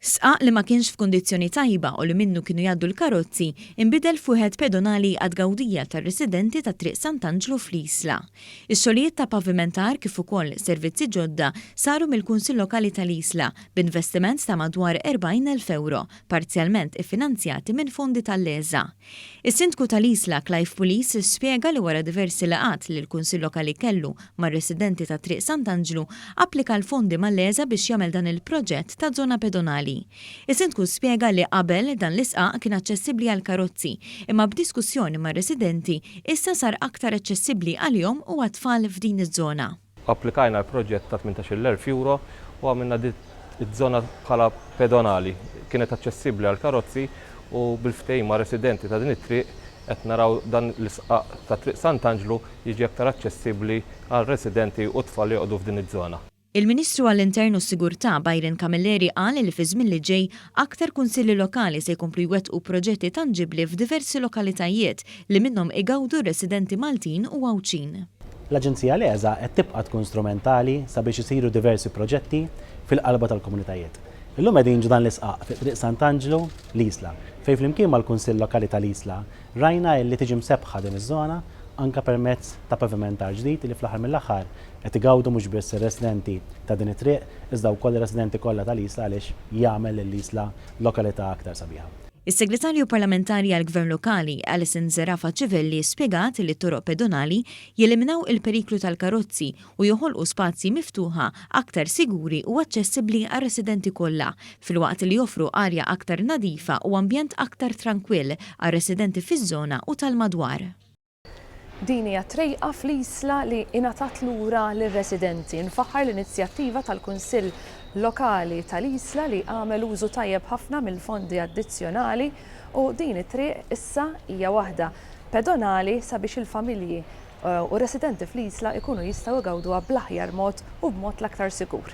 Sqaq li ma kienx f'kundizzjoni tajba u li minnu kienu jgħaddu l-karozzi inbidel f'wieħed pedonali għat-tgawdija tar-residenti ta' Triq Sant'Anġlu fl-Isla. Ix-xogħlijiet ta' pavimentar kif ukoll servizzi ġodda saru mill-Kunsill Lokali tal-Isla b'investiment ta' madwar 40,000 ewro, parzjalment iffinanzjati minn fondi tal-LESA. Is-Sindku tal-Isla Clive Pulis spjega li wara diversi laqgħat li l-Kunsill Lokali kellu mar-residenti ta' Triq Sant'Anġlu applika l-fondi mal-LESA biex jagħmel dan il-proġett ta' żona pedonali. Is-Sindku spjega li qabel dan l-isqaq kien aċċessibbli għall-karozzi imma b'diskussjoni mar-residenti issa sar aktar aċċessibbli għalihom u għat-tfal f'din iż-żona. Applikajna l-proġett ta' 18,000 euro u għamilna iż-żona bħala pedonali. Kienet aċċessibbli għall-karozzi u bil-ftehim ma' residenti ta' din it-triq qed naraw dan l-isqaq ta' Triq Sant'Anġlu jiġi aktar aċċessibbli għar-residenti u t-tfal li joqogħdu f'din iż-żona. Il-Ministru għall-Intern u s-Sigurtà Byron Camilleri qal li fi żmien li ġej aktar kunsilli lokali se jkomplu jwettqu proġetti tanġibbli f'diversi lokalitajiet li minnhom igawdu r-residenti Maltin u Għawdxin. L-Aġenzija LESA qed tibqa' tkun strumentali sabiex isiru diversi proġetti fil-qalba tal-komunitajiet. Illum qegħdin ġo dan l-isqaq fi Triq Sant'Anġlu, l-Isla, fejn flimkien mal-Kunsill Lokali tal-Isla rajna illi tiġi msebbħa din iż-żona anke permezz ta' pavimentar ġdid li fl-aħħar mill-aħħar qed igawdu mhux biss ir-residenti ta' din it-triq iżda wkoll ir-residenti kollha tal-Isla għaliex jagħmel lill-Isla lokalità aktar sabiħa. Is-Segretarju Parlamentari għall-Gvern Lokali Alison Zerafa Civelli spjegat li t-toroq pedonali jeliminaw il-periklu tal-karozzi u joħolqu spazji miftuħa aktar siguri u aċċessibbli għar-residenti kollha, filwaqt li joffru arja aktar nadifa u ambjent aktar trankwill għar-residenti fiż-żona u tal-madwar. Din hija trejqa fl-Isla li ingħatat lura lir-residenti. Nfaħħar l-inizjattiva tal-Kunsill Lokali tal-Isla li għamel użu tajjeb ħafna mill-fondi addizzjonali u din it-triq issa hija waħda pedonali sabiex il-familji u residenti fl-Isla ikunu jistgħu jgawduha bl-aħjar mod u b'mod l-aktar sikur.